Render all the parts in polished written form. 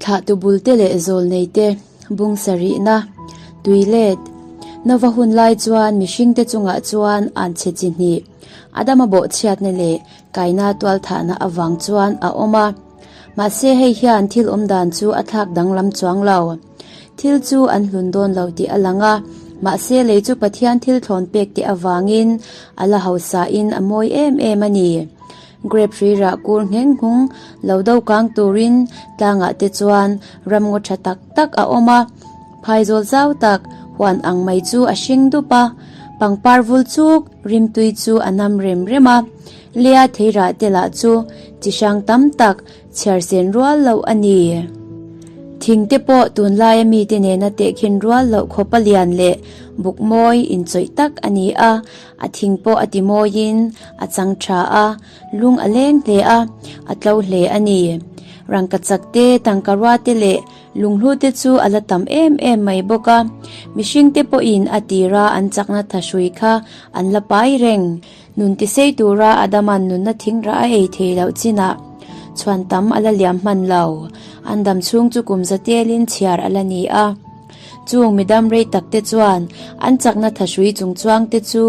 Thlahtu bulte leh zawlneite bung sarihna, tuilet, Nova hun lai chuan mihringte chungah chuan an chhe chi hnih, Adama bawhchhiatna leh Kaina tualthahna avang chuan a awm a. Mahse hei hian thil awmdan chu a thlak danglam chuang lo. Thil chu an hlun dawn lo tih a lang a, mahse lei chu Pathian thil thlawn pek te avangin a la hausain a mawi em em a ni. Grape hrui rah kur ngheng nghung lo do kang turin tlangah te chuan ramngaw tha tak tak a awm a, phaizawl zau tak huan ang mai chu a hring dup a, pangpar vul chuk rimtui chu a nam rem rem a, lea theirah te lah chu chi hrang tam tak chhiar sen rual loh a ni. Thing te pawh tunlaia mite nena tehkhin rual loh khawpa lian leh buk mawi inchawih tak a ni a, A thing pawh a ti mawiin a chang tha a, lung a leng hle a, a tlo hle a ni. Rangkachak te, tangkarua te leh lunghlu te chu a la tam em em mai bawk a. Mihring te pawhin a tira an chakna thahrui kha an la pai reng. Nun tisei tura Adama'n nunna thingrah a ei thei loh chinah chhuan tam a la liam hman lo. An dam chhung chu kum za telin chhiar a la ni a. Chung midam rei tak te chuan an chakna thahrui chungchuang te chu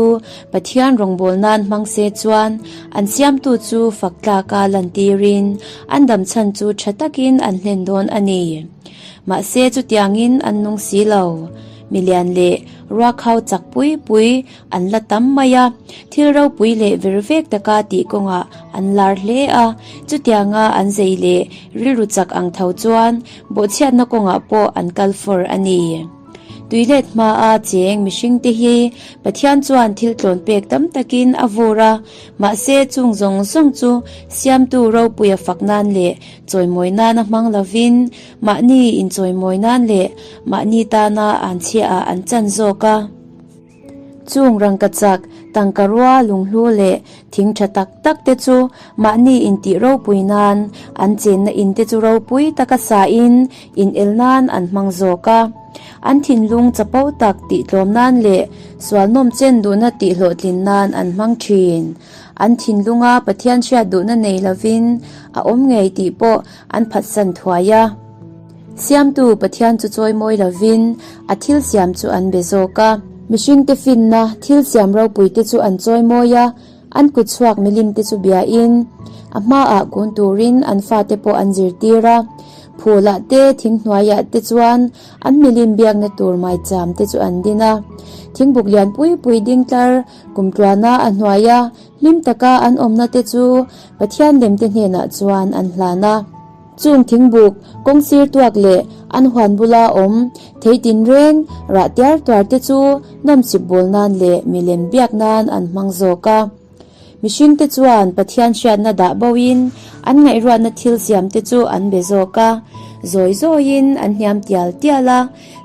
Pathian rawngbâwl nan hmang se chuan an siamtu chu fak tlaka lantirin an dam chhan chu tha takin an hlen dawn a ni. Mahse chutiangin an nung si lo. Milian leh ruakhau chak pui pui An la tam mai a, thil ropui leh ver vek taka tih kawngah an lar hle a, chutianga an zei leh rilru chak ang tho chuan bawhchhiatna kawngah pawh an kal fawr a ni. Tuilet hmaa cheng mihringte hi Pathian chuan thil tlawn pek tam takin a vur a, mahse chung zawng zawng chu siamtu ropuia fak nan leh chawimawi nana hmang lovin mahni inchawimawi nan leh mahni tana an chhiaah an chan zawk a. Chung rangkachak, tangkarua, lunghlu leh thing tha tak tak te chu mahni intih ropui nan, an chenna in te chu ropui taka sain inel nan an hmang zawk a. An thinlung chapo tak tihtlawm nan leh sual nawm chen duhna tihhlawhtlin nan an hmang thin. An thinlunga Pathian hriat duhna nei lovin a awm ngei tih pawh an phatsan thuai a. Siamtu Pathian chu chawimawi lovin a thil siam chu an be zawk a. Mihringte finna thil siam ropuite chu an chawimawi a, an kut chhuak milimte chu biain a hmaah kun turin an fate pawh an zirtir a. Phulah te, thinghnuaiah te chuan an milim biakna tur maicham te chu an din a. Thingbuk lian pui pui ding tlar kumtluana a hnuaia hlim taka an awmna te chu Pathian lemte hnenah chuan an hlan a. Chung thingbuk, kawngsir tuak leh an huan bula awm thei tinreng rah tiar tuar te chu nawmchip bawl nan leh milem biak nan an hmang zawk a. Mihring te chuan Pathian hriatna dah bo in an ngaihruatna thil siam te chu an be zawk a, zawi zawiin an hniam tial tial a.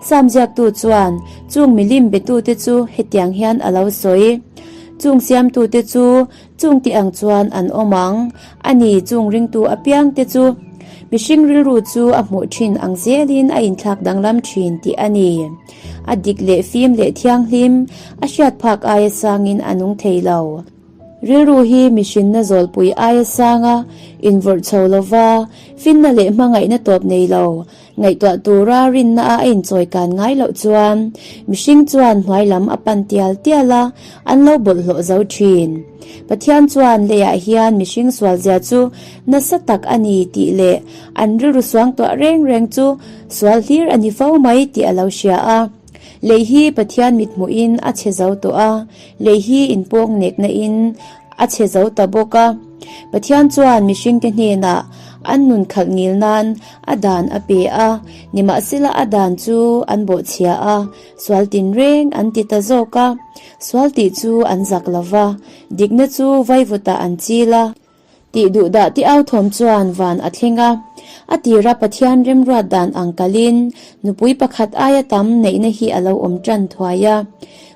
Sam ziaktu chuan chung milim betu te chu hetiang hian a lo sawi, Chung siamtu te chu Chung tih ang chuan an awm ang. A ni, chung ringtu apiang te chu mihring rilru chu a hmuh thin ang zelin a inthlak danglam thin tih a ni. A dik leh fim leh thianghlim, a hriat phak aia sangin a nung thei lo. Rilru hi mihrinna zawlpui aia sanga invawrh chho lova, finna leh hmangaihna tawp nei lo, Ngaihtuah tura rinna a inchawi kan ngai loh chuan mihring chuan hnuai lam a pan tial tial a, an lo bawlhhlawh zo thin. Pathian chuan leiah hian mihring sualzia chu nasa tak a ni tih leh an rilru suangtuah reng reng chu sual hlir a ni fo mai tih a lo hria a. Lei hi Pathian mithmuhin a chhe zo tawh a, lei hi inpawng nekna in a chhe zo ta bawk a. Pathian chuan mihringte hnenah an nun khalh ngil nan A dan a pe a, nimahsela a dan chu an bawhchhia a, sual tinreng an ti ta zawk a. Sual tih chu an zak lo va, dikna chu vaivutah an chil a. Tih duh dah ti au thawm chuan van a thleng a. A tira Pathian remruat dan ang kalin nupui pakhat aia tam neihna hi a lo awm tan thuai a.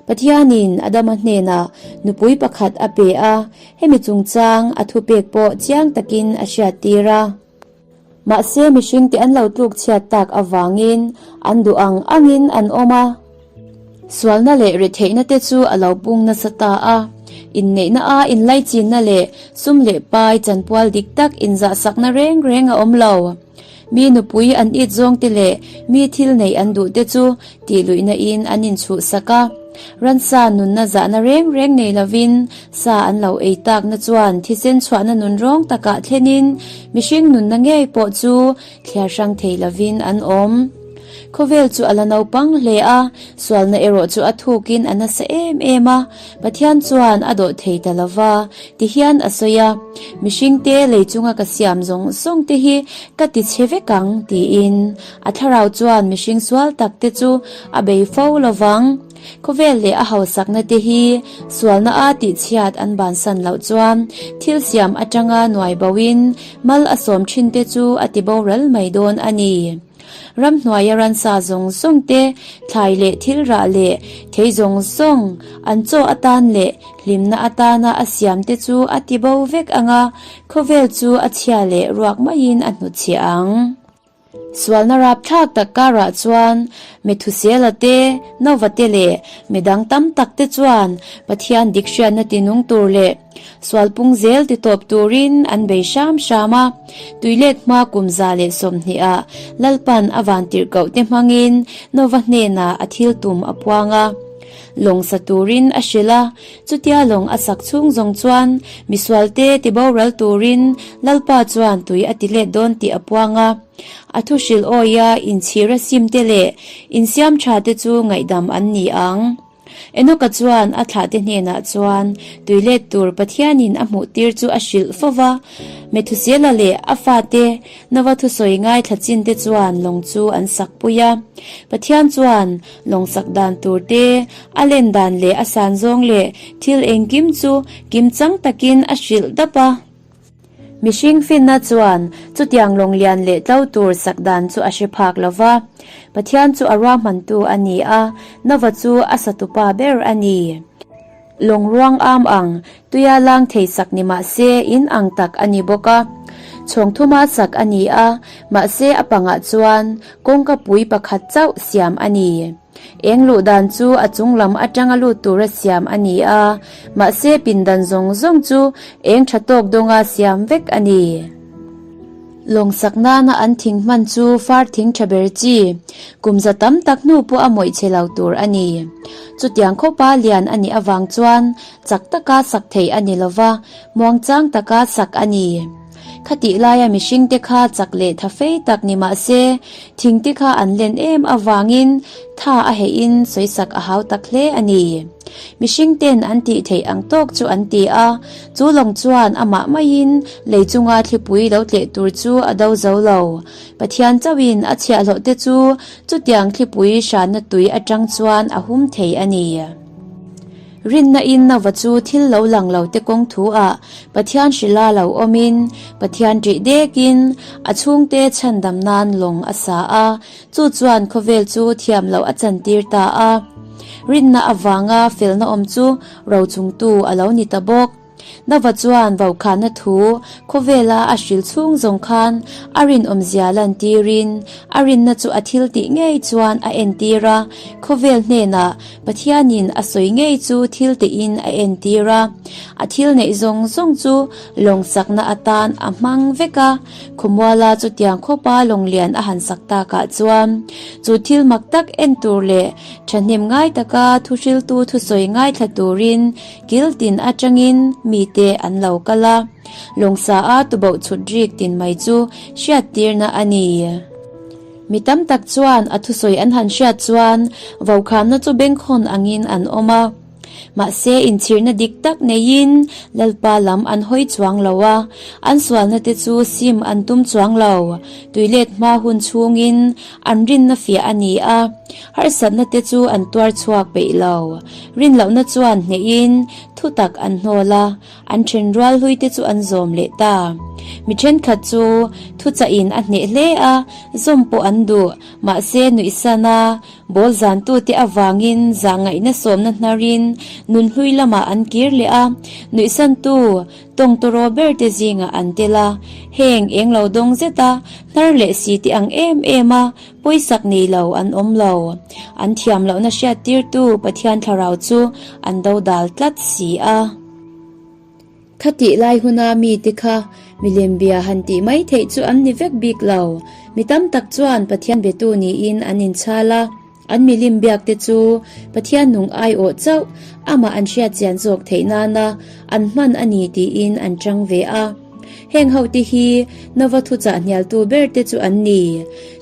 Pathianin Adama hnenah nupui pakhat a pe a, hemi chungchang a thupek pawh chiang takin a hriattir a. Mahse mihringte an lo tluk chhiat tak avangin an duh ang angin an awm a. Sualna leh retheihna te chu a lo pung nasa ta a. Inneihna a inlaichinna leh sum leh pai chanpual dik tak inzahsakna reng reng a awm lo. Mi nupui an it zawng te leh mi thil neih an duh te chu tih luihna in an inchhuhsak a. Ransa nunna zahna reng reng nei lovin sa an lo ei takna chuan thisen chhuahna nun rawng takah thlenin mihring nunna ngei pawh chu thliar hrang thei lovin an awm. Khawvel chu a la naupang hle a, sualna erawh chu a thukin a nasa em em a, Pathian chuan a dawh thei ta lo va, ti hian a sawi a, Mihringte lei chunga ka siam zawng zawng te hi ka ti chhe vek ang, tiin. A thlarau chuan mihring sual tak te chu a bei fo lo vang. Khawvel leh a hausakna te hi sualna a tihchhiat an bansan loh chuan thil siam atanga nuai boin mal a sawm thin te chu a ti boral mai dawn a ni. Ramhnuaia ransa zawng zawng te, thlai leh thil rah leh thei zawng zawng, an chaw atan leh hlimna atana a siam te chu a ti bo vek ang a, khawvel chu a chhia leh ruak maiin a hnutchhiah ang. Sualna rapthlak tak karah chuan Methusela te, Nova te leh midang tam tak te chuan Pathian dik hriatna tinung tur leh Sual pung zel ti tawp turin an bei hram hram a, tuilet hma kum 120 ah Lalpan a vantirhkoh te hmangin Nova hnenah a thil tum a puang a. Lawng sa turin a hrilh a, chutia lawng a sak chhung zawng chuan misualte ti boral turin Lalpa chuan tui a ti let dawn tih a puang a. A thu hrilh awia inchhir a sim te leh insiam tha te chu ngaihdam an ni ang. Enoka chuan a thlahte hnenah chuan tuilet tur Pathianin a hmuhtir chu a hrilh fo va. Methusela leh a fate Nova thusawi ngaithla chinte chuan lawng chu an sakpui a. Pathian chuan lawng sak dan tur te, a len dan leh a san zawng leh thil engkim chu kimchang takin a hrilh dap a. Mihring finna chuan chutiang lawng lian leh tlo tur sak dan chu a hre phak lo va. Pathian chu a ruahmantu a ni a, Nova chu a satupa ber a ni. Lawng ruang am ang, tuia lang thei sak ni mah se in ang tak a ni bawk a. Chhawng thuma sak a ni a, mahse a pangah chuan kawngka pui pakhat chauh siam a ni. Eng luh dan chu a chung lam atanga lut tura siam a ni a, mahse pindan zawng zawng chu eng tha tawk dawnga siam vek a ni. Lawng sak nana an thing hman chu far thing tha ber chi, kum za tam tak hnu pawh a mawih chhe lo tur a ni. Chutiang khawpa lian a nih avang chuan chak taka sak theih a ni lova, muangchang taka sak a ni. Khatih laia mihringte kha chak leh tha fei tak ni mah se, thingte kha an len em avangin tha a heihin sawisak a hau tak hle a ni. Mihringten an tih theih ang tawk chu an ti a, chu lawng chuan amah maiin lei chunga thlipui lo tleh tur chu a do zo lo. Pathian chauhin a chhiahhlawhte chu chutiang thlipui hranna tui atang chuan a hum thei a ni. Rinna in Nova chu thil lo lang lo te kawng thu ah Pathian hrila lo awm in, Pathian ṭih dek in a chhungte chhandam nan lawng a sa a, chu chuan khawvel chu thiam loh a chantir ta a. Rinna avanga felna awm chu rochungtu a lo ni ta bawk. Nova chuan vaukhana thu khawvela a hril chhung zawng khan a rinawmzia lantirin a rinna chu a thil tih ngei chuan a entir a, khawvel hnenah Pathianin a sawi ngei chu thil tihin a entir a, a thil neih zawng zawng chu lawng sakna atan a hmang vek a, khawmuala chutiang khawpa lawng lian a han sak takah chuan chu thil mak tak en tur leh thahnem ngai taka thuhriltu thusawi ngaithla turin Kil tin atangin mite an lo kal a, lawngsa a tuboh chhut rik tin mai chu hriattirna a ni. Mi tam tak chuan a thusawi an han hriat chuan vokhamna chu bengkhawn angin an awm a. Mahse inchhirna dik tak neiin Lalpa lam an hawi chuang lo a, an sualna te chu sim an tum chuang lo. Tuilet hma hun chhungin an rinna fiah a ni a, harsatna te chu an tuar chhuak peih lo. Rinlohna chuan hnehin thutak an hnawl a, an then rual hlui te chu an zawm leh ta. Mi thenkhat chu thuchahin a hneh hle a, zawm pawh an duh, mahse nuihsan a, bawl zantute avangin zahngaihna sawmna hnarin nunhlui lamah an kir leh a, nuihsantu tawng tawraw ber te zingah an tel a, heng englo dawng zeta hnar leh si te ang em em a Pawisak nei lo an awm lo. An thiam lohna hriattirtu Pathian thlarau chu an dodal tlat si a. Khatih lai huna mite kha milem bia han tih mai theih chu an ni vek bik lo. Mi tam tak chuan Pathian betu niin an inchhal a, an milim biak te chu Pathian nung aiawh chauh amah an hriat chian zawk theih nana an hman a ni tiin an chang ve a. Heng ho te hi Nova thuchah hnialtu ber te chu an ni.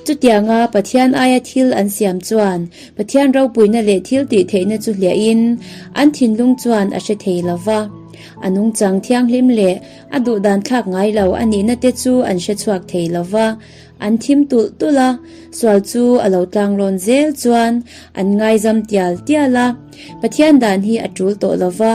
Chutianga Pathian aia thil an siam chuan Pathian ropuina leh thil tih theihna chu hliahin an thinlung chuan a hre thei lo va. A nungchang thianghlim leh a duhdan thlak ngai lo a nihna te chu an hre chhuak thei lo va. An thim tulh tulh a, sual chu a lo tlang rawn zel chuan an ngaizam tial tial a. Pathian dan hi a tul tawh lo va,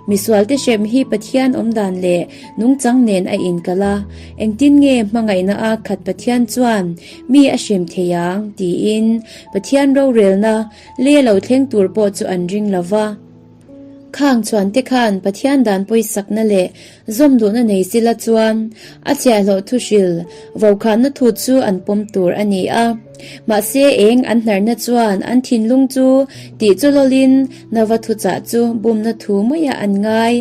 misualte hrem hi Pathian awm dan leh nungchang nen a inkalh a, engtin nge hmangaihna a khat Pathian chuan mi a hrem thei ang tiin Pathian rorelna leh lo thleng tur pawh chu an ring lo va. Khang chuan te khan Pathian dan pawisakna leh zawm duhna nei sila chuan a chhiahhlawh thuhril vokhanna thu chu an pawm tur a ni a. Mahse eng an hnarna chuan an thinlung chu tih chawlawlin Nova thuchah chu bumna thu maiah an ngai.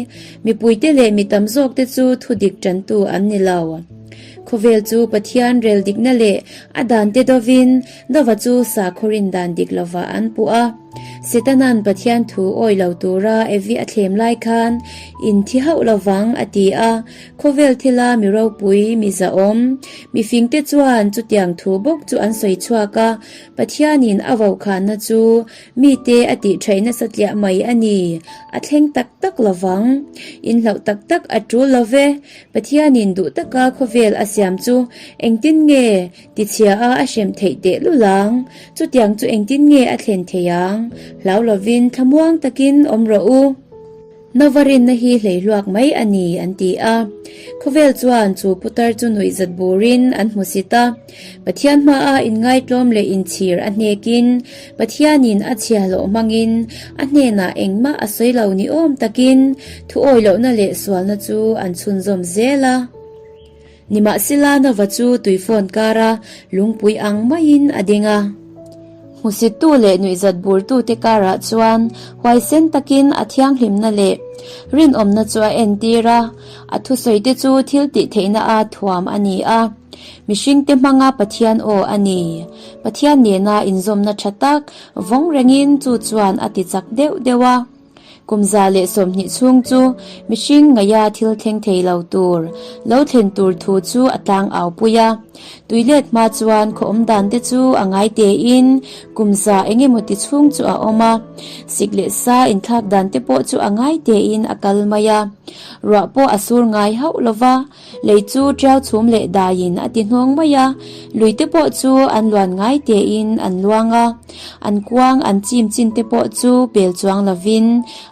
Mipuite leh mi tam zawkte chu thudik tantu an ni lo. Khawvel chu Pathian rel dikna leh a dante dovin Nova chu sakhaw rin dan dik lovah an puh a. Setanan Pathian thu awi lo tura Evi a thlem lai khan in thi hauh lovang a ti a, khawvel thila mi ropui, mi zahawm, mi fingte chuan chutiang thu bawk chu an sawi chhuak a, Pathianin a vokhanna chu mite a tih theih nasa tliah mai a ni, a thleng tak tak lovang. In hlauh tak tak a tul lo ve, Pathianin duh taka khawvel a siam chu engtin nge Tichhia a a hrem theih teh lul ang. Chutiang chu engtin nge a thlen thei ang? Hlau lovin thlamuang takin awm rawh u. Nova rinna hi hleihluak mai a ni, an ti a. Khawvel chuan chu putar chu nuihzat burin an hmu sit a. Pathian hmaa inngaitlawm leh inchhir a hnekin Pathianin a chhiahhlawh hmangin a hnenah engmah a sawi lo ni awm takin thuawi lohna leh sualna chu an chhunzawm zel a. Nimahsela Nova chu tuifawn kara lungpui ang maiin a ding a. Hmusittu leh nuihzat burtute karah chuan huaisen takin a thianghlimna leh rinawmna chu a entir a, a thusawite chu thil tih theihna a thuam a ni a. Mihringte hmanga Pathian aw a ni. Pathian nena inzawmna tha tak vawng rengin chu chuan a ti chak deuh deuh a. Kum 120 chhung chu mihring ngaia thil thleng thei lo tur, lo thlen tur thu chu a tlang au pui a. Tuilet hma chuan khaw awm dan te chu a ngai tein kum za eng emaw ti chhung chu a awm a. Sik leh sa inthlak dan te pawh chu a ngai tein a kal mai a. Ruah pawh a sur ngai hauh lo va. Lei chu tiau chhum leh daiin a ti hnawng mai a, lui te pawh chu an luan ngai tein an luang a, an kuang an chim chin te pawh chu pel chuang lovin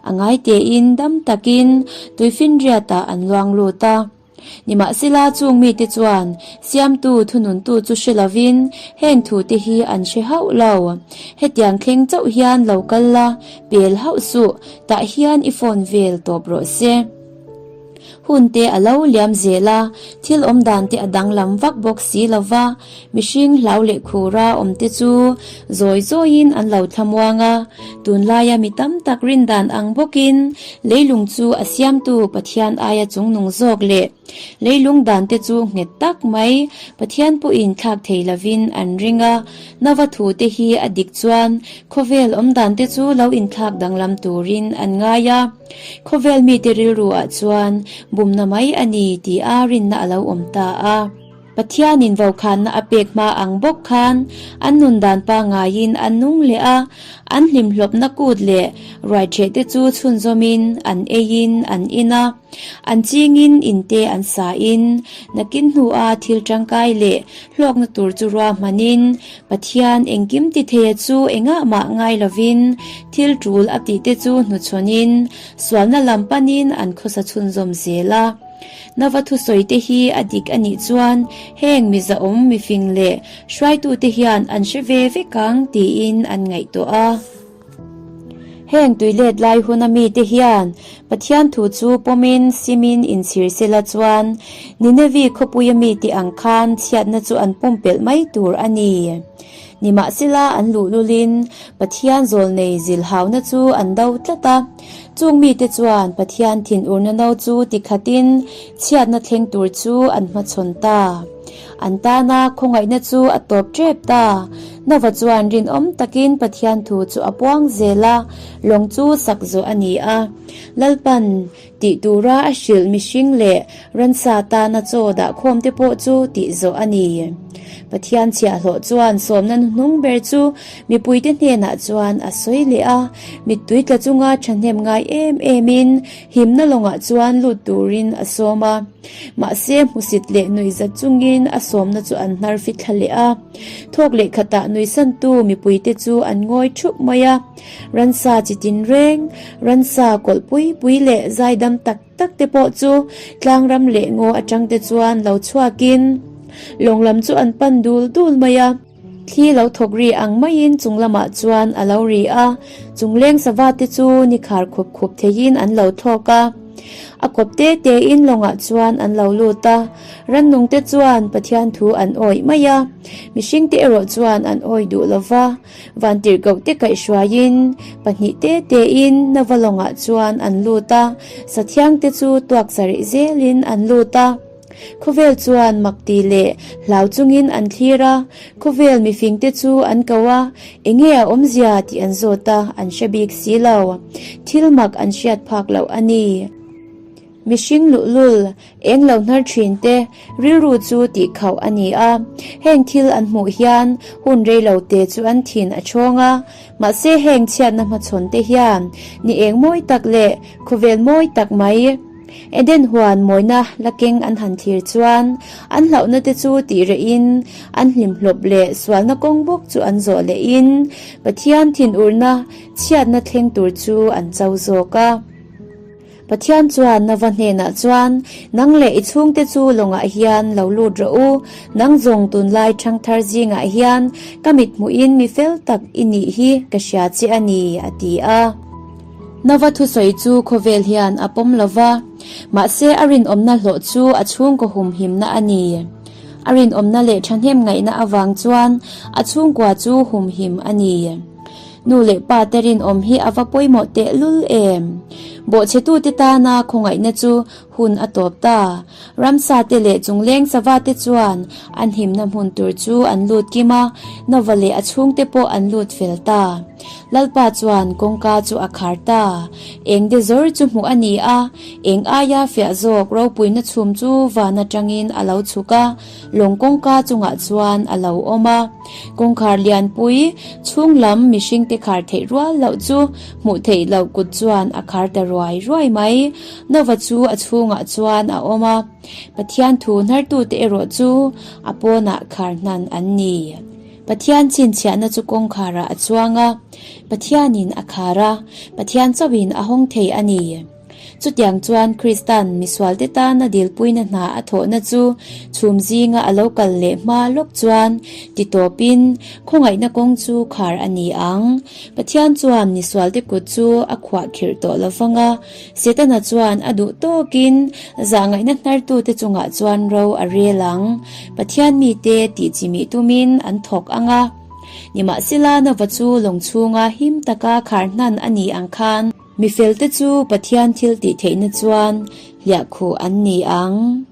a ngai tein dam takin tuifinriatah an luang lut a. Nimahsela chung mite chuan Siamtu thununtu chu hre lovin heng thu te hi an hre hauh lo. Hetiang thleng chauh hian lo kal la, pel hauh suh, tah hian i phone vel tawp rawh se. Hun te a lo liam zel a, thil awm dan te a danglam vak bawk si lo va, mihring hlau leh khura awm te chu zawi zawiin an lo thlamuang a, tunlaia mi tam tak rin dan ang bawkin leilung chu a siamtu Pathian aia chungnung zawk leh leilung dan te chu nghet tak mai Pathian pawhin thlak thei lovin an ring a, Nava thu te hi a dik chuan khawvel awm dan te chu lo inthlak danglam turin an ngai a. Khawvel mite rilru ah chuan bumna mai a ni tih a rinna a lo awm ta a. Pathianin vokhanna a pek hma ang bawk khan an nun dan pangaiin an nung leh a, an hlimhlawpna kut leh ruaiṭheh te chu chhunzawmin an eiin an in a, an chingin inte an sain nakin hnua thil ṭangkai leh hlawkna tur chu ruahmanin Pathian engkim ti theia chu engah mah ngai lovin thil tul a tihte chu hnuchhawnin sualna lam panin an khawsa chhunzawm zel a. Nova thusawite hi a dik a nih chuan heng mizahawm mifing leh hruaitute hian an hre ve vek ang tiin an ngaihtuah a. Heng tuilet lai huna mite hian Pathian thu chu pawmin simin inchhir sela chuan Ninevi khawpuia mite ang khan chhiatna chu an pumpelh mai tur a ni. Nimahsela an luhlulin Pathian zawlnei zilhauna chu an do tlat a. Chung mite chuan Pathian thinurna no chu tikhatin chhiatna thleng tur chu an hmachhawn ta. An tana khawngaihna chu a tawp tep ta. Nova chuan rinawm takin Pathian thu chu a puang zel a, lawng chu sak zawh a ni a. Lalpan tih tura a hrilh mihring leh ransa tana chaw dah khawm te pawh chu tih zawh a ni. Pathian chhiahhlawh chuan sawmna hnuhnung ber chu mipuite hnenah chuan a sawi leh a, mittui tla chunga thahnem ngai em emin himna lawngah chuan lut turin a sawm a. Mahse hmusit leh nuihzat chungin a sawmna chu an hnar fit thla leh a. Thawk leh khatah nuihsantu mipuite chu an ngawi thup mai a. Ransa chi tinreng, ransa kawlh pui pui leh zaidam tak tak te pawh chu tlangram leh ngaw atang te chuan lo chhuakin lawng lam chu an pan dul dul mai a. Thli lo thawk ri ang maiin chung lamah chuan a lo ri a, chungleng sava te chu ni khar khup khup theiin an lo thlawk a. A kawp te tein lawngah chuan an lo lut a, rannung te chuan Pathian thu an awih mai a, mihring te erawh chuan an awih duh lo va. Vantirhkoh te kaihhruaiin pahnih te tein Nova lawngah chuan an lut a, Sathiang te chu tuak sarih zelin an lut a. Khawvel chuan mak ti leh hlau chungin an thlir a, khawvel mifing te chu an ko a, enge a awmzia tih an zawt a, an hre bik si lo. Thil mak an hriat phak loh a ni. Mihring luhlul, eng lo hnar thin te rilru chu tih khauh a ni a. Heng thil an hmuh hian hun rei lo te chu an thin a chhawng a. Mahse heng chhiatna hmachhawn te hian ni eng mawi tak leh khawvel mawi tak mai Eden huan mawina la keng an han thlir chuan an hlauhna te chu tih rehin an hlimhlawp leh sualna kawng bawk chu an zawh lehin Pathian thinurna chhiatna thleng tur chu an cho zawk a. Pathian chuan Nova hnenah chuan, Nang leh i chhungte chu lawngah hian lo lut rawh u, nang zawng tunlai ṭhangthar zingah hian ka mit hmuhin mi fel tak i nih hi ka hria che a ni, a ti a. Nova thusawi chu khawvel hian a pawm lo va, mahse a rinawmna hlawh chu a chhungkaw humhimna a ni. A rinawmna leh ṭhahnem ngaihna avang chuan a chhungkua chu humhim a ni. Nu leh pa te rinawm hi a va pawimawh tehlul em? Bawhchhetute tana khawngaihna chu hun a tawp ta. Ramsa te leh chungleng sava te chuan an himna hmun tur chu an lut kim a, Nova leh a chhungte pawh an lut fel ta. Lalpa chuan kawngka chu a khar ta. Eng de zawr chu hmuh a ni a, eng aia fiah zawk ropuina chhum chu van atangin a lo chhuk a, Lawng kawngka chungah chuan a lo awm a, kawngkhar lianpui chhung lam mihringte khar theih rual loh chu hmuh theih loh kut chuan a khar ta ruai ruai mai. Nova chu a chhungah chuan a awm a, Pathian thu hnartute erawh chu a pawnah khar hnan an ni. Pathian chhinchhiahna chu kawngkharah a chuang a, Pathianin a khar a, Pathian chauhin a hawng thei a ni. Chutiang chuan Krista'n misualte tana dilpuina hna a thawhna chu chhum zinga a lo kal leh hma lawk chuan ti tawpin khawngaihna kawng chu khar a ni ang. Pathian chuan misualte kut chu a khuah khirh tawh lo vang a, Setana chuan a duh tawkin zahngaihna hnartute chungah chuan ro a rel ang. Pathian mite tih chimih tumin an thawk ang a. Nimahsela Nova chu lawng chhunga him taka khar hnan a ni ang khan, Mi felte chu Pathian thil tih theihna chuan hliahkhuh an ni ang.